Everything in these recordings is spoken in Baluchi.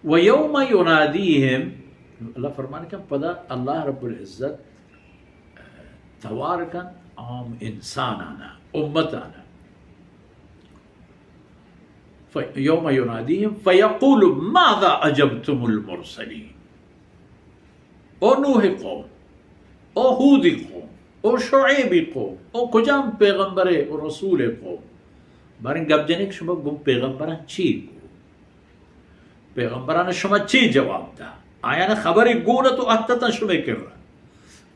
و یوم ینادیہم، اللہ فرمان کن، پدا اللہ رب العزت توار کن عام انسانانا، امتانا۔ ف-، یوم ینادیہم فیقول ماذا اجبتم المرسلین۔ او نوح قوم، او ہودی قوم، او شعیبی قوم، او کجام پیغمبرے او رسول قوم، باریں گپ جنے کہ شما گوں پیغمبراں چی گو؟ پیغمبران شما چی جواب دا؟ آیان خبری گونت و احتتن شما کرا؟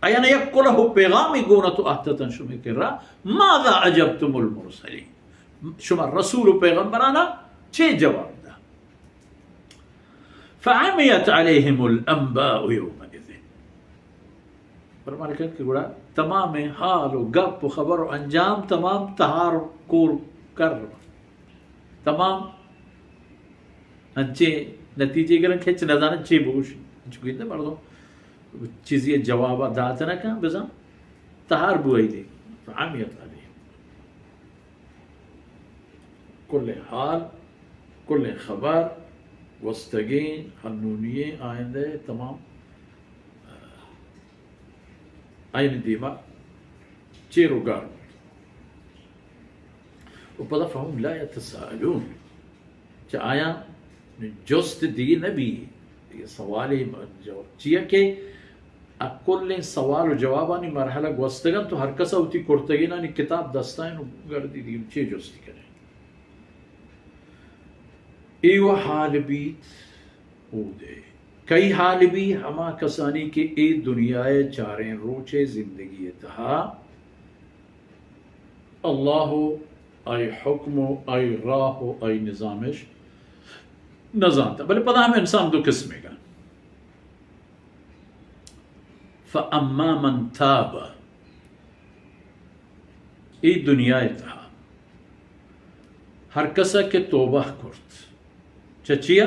آیان یک کلہ و پیغامی گونت و احتتن شما کرا؟ ماذا اجبتم المرسلین؟ شما رسول و پیغمبرانا چی جواب دا؟ فعمیت علیہم الانباء یومئذ۔ فرمان کن کہ گڑا تمام حال و گپ و خبر و انجام تمام تہار و کور کر، تمام انچیں نتیجے گرن کہ ہچ نزانن چے بگوش۔ انچو گندے مردم چیزی جواب دات نہ کن، بزن تہار بوئی دے۔ فعمیت علیہم۔ کل حال، کل خبر، گوستگیں، ہنونی، آئندہ، تمام آئین دیما چیر و گار بوت۔ و پدا فهم لا یتساءلون، چہ آیاں جست دیگہ نہ بی، دیگہ سوالے جواب۔ چیا کہ اکلیں سوال و جوابانی مرحلہ گوستگن تو ہر کسا وتی کرتگینانی کتاب دستائن و گردی دیگہ چے جستی کرے۔ اے و حال بیت اودے۔ کئی حال بی؟ ہما کسانی کہ اے دنیائے چاریں روچے زندگی تہا اللہ و آئی حکم و آئی راہ و آئی نظامش نزانتا، بلے پدا ہم انسان دو قسمے گا۔ فاما من تاب، اے دنیا تہا ہر کسا کہ توبہ کرت، چہ چیا؟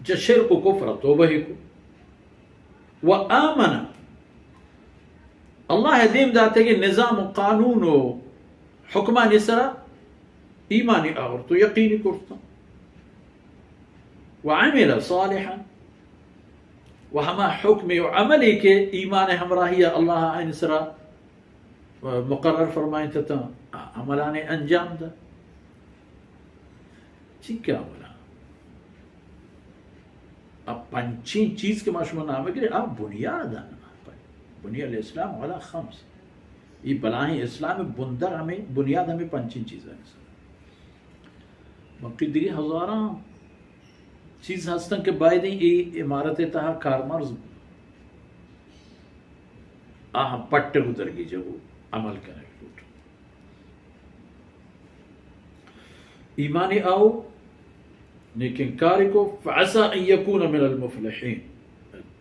چہ شرک و کفر توبہ کو۔ و آمن، اللہ دیم داتگی نظام و قانون و حکمانی سرا ایمانی آورت و یقینی کرت۔ و عمل صالحا، و ہما حکم و عملی کہ ایمان ہمراہی اللہ آئین سرا مقرر فرمائیں تتاں، آ عملانی انجام دا۔ چی کہ عملان؟ آ پنچیں چیز کہ ما شما نام گرے، آ بنیاد انت۔ بنی الاسلام علی خمس۔ یہ بلاہیں اسلام بندر ہمیں، بنیاد ہمیں پنچیں چیز ہیں۔ باقی دیگہ ہزاراں چیز ہستن کہ باید اے عمارت تہا کارمرز بو۔ آ ہم پٹ و درگیجگ و عمل کنگ لوٹ۔ ایمانی آو، نیکیں کاری کو، فعسى ان يكون من المفلحين۔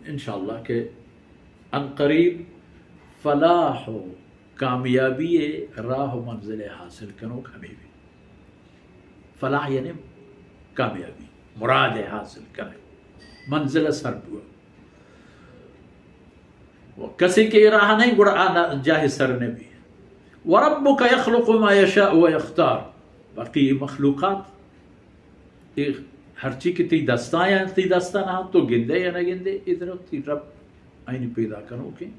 انشاءاللہ کہ ان قریب فلاح و کامیابی راہ و منزل حاصل کنوک ہمیں بی۔ فلاح یعنی کامیابی، مراد حاصل کنگ، منزل سر بوگ۔ و کسی کہ اے راہ نہیں، گڑا آ نہ، جاہ سر نبی۔ وربك يخلق ما يشاء ويختار۔ باقی یہ مخلوقات، یہ ہرچی کہ تی دستاں یا تی دستاں نہ، تو گندے یا نہ گندے، ادھر تی رب آئینی پیدا کنوکیں۔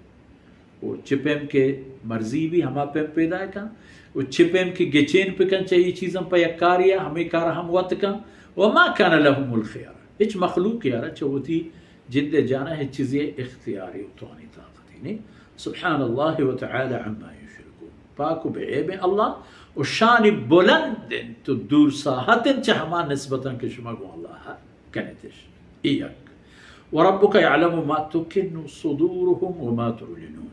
و چہ پیم کہ مرضی بی ہما پیم پیدا کن، و چہ پیم کہ گچین پکن چہ ای چیزاں پہ یک کاریا ہمیں کار ہم وت کن۔ وما كان لهم الخيار، ہچ مخلوق یارا چہ وتی جند جانا ہچ چیزی اختیاری و توانی طاقتی نہیں۔ سبحان الله وتعالى عما يشركون، پاک و بے عیب اللہ و شانی بلند انت و دور ساحت انت چہ ہما نسبتاں کہ شما گوں اللہ کنتش۔ ای یک۔ وربك يعلم ما تكن صدورهم وما تعلنون۔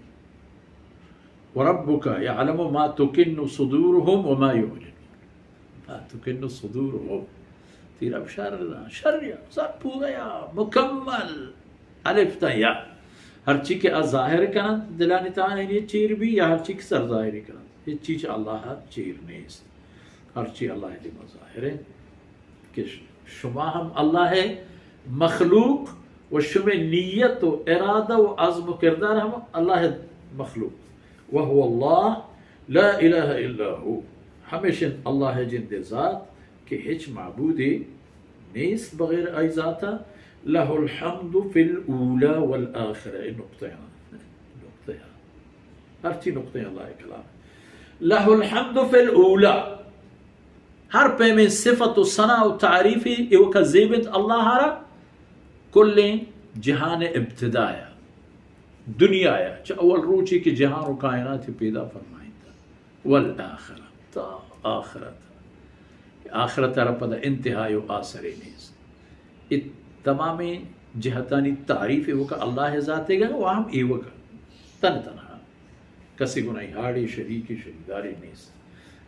وربك يعلم ما تكن صدورهم وما يعلنون۔ ما تكن صدورهم۔ تی رب شر، شر یا، سر پورا یا، مکمل، الف تا یا۔ ہرچی کہ آ ظاہر کنن، دلانی تہا آئینی چیر بی یا ہرچی کہ سر ظاہری کنن۔ ہچ چیز اللہ چیر نیست۔ ہرچی اللہ دیما ظاہر ہے۔ کہ ش-، شما ہم اللہ ءِ مخلوق و شمئے نیت و ارادہ و عزم و کردار ہم اللہ ءِ مخلوق۔ وهو الله لا إله إلا هو، ہمیش انت اللہ ءِ جند ءِ ذات کہ ہچ معبودے نیست بغیر آئی ذاتا۔ لہ الحمد فی الاولی والآخرہ، اے نقطہ ہاں، نقطہ ہاں۔ ہرچی نقطہ اللہ کلام۔ لہ الحمد فی الاولی، ہر پیمیں صفت و ثنا و تعریف ایوکا زیب انت اللہ را، کلیں جہان ابتدایا، دنیایا، چہ اول روچی کہ جہان و کائنات پیدا فرمائینتا۔ والآخرہ، تا آخرت۔ آخرت را پدا انتہائی و آسرے نیست۔ اے تمامیں جہتانی تعریف ایوکا اللہ ذاتے گا و ہم ایوکا تن تنہا۔ کسی گناہی ہاڑی شریکی شریداری نیست۔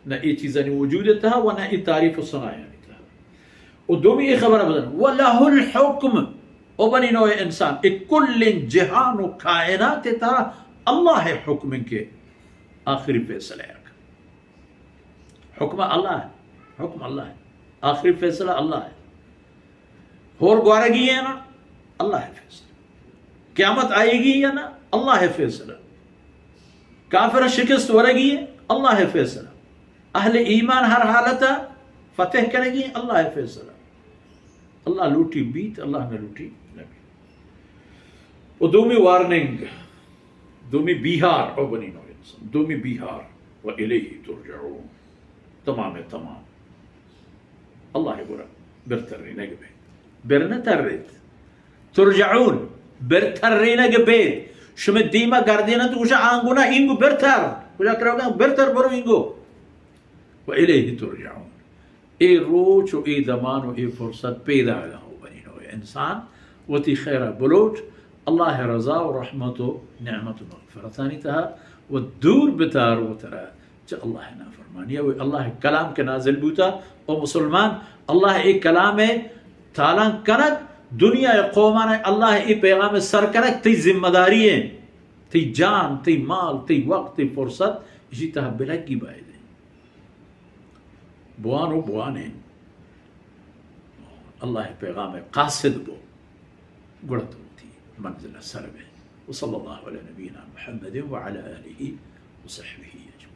نہ اے چیزانی وجود تہا و نہ اے تعریف و ثنایانی تہا۔ و دومی اے خبر بدن، ولہ الحکم، او بنی نوع انسان، اے کل جہان و کائنات تہا اللہ حکم کہ آخری فیصلہ یک۔ حکم اللہ ہے، حکم اللہ ہے، آخری فیصلہ اللہ ہے۔ ہور گوارگی ہے نا، اللہ ہے فیصلہ۔ قیامت آئے گی یا نا، اللہ ہے فیصلہ۔ کافر شکست ورگی ہے، اللہ ہے فیصلہ۔ اہل ایمان ہر حالت فتح کرگی، اللہ ہے فیصلہ۔ اللہ لوٹی بیت، اللہ نہ لوٹی نہ بیت۔ و دومی وارننگ، دومی بیہار، او بنی نوع انسان، دومی بیہار، و الیہ ترجعون، تمام تمام اللہ گورا برترینگ بیت۔ بر نہ تریت۔ ترجعون، برترینگ بیت۔ شمے دیما گردینت، گوشا آنگونا اینگو برتر۔ کجا کروگا برتر برو اینگو۔ و الیہ ترجعون۔ اے روچ و اے دمان و اے فرصت پیداگا ہو بنی نوع انسان وتی خیرا بلوٹ، اللہ رضا و رحمت و نعمت و مغفرتانی تہا و دور بتار وترا چہ اللہ نافرمانی۔ و اللہ کلام کہ نازل بوتا، او مسلمان، اللہ اے کلام تالان کنگ، دنیا قومان اللہ اے پیغام سر کنگ، تئی ذمہ داری ہے، تئی جان، تئی مال، تئی وقت، تئی فرصت، اسی تہا بلگی باید ہے۔ بوان و بوانین۔ اللہ پیغام قاصد بو، گڑا تو وتی منزل سر بے۔ وصلی اللہ علی نبینا محمد وعلی آلہ وصحبہ اجمعین۔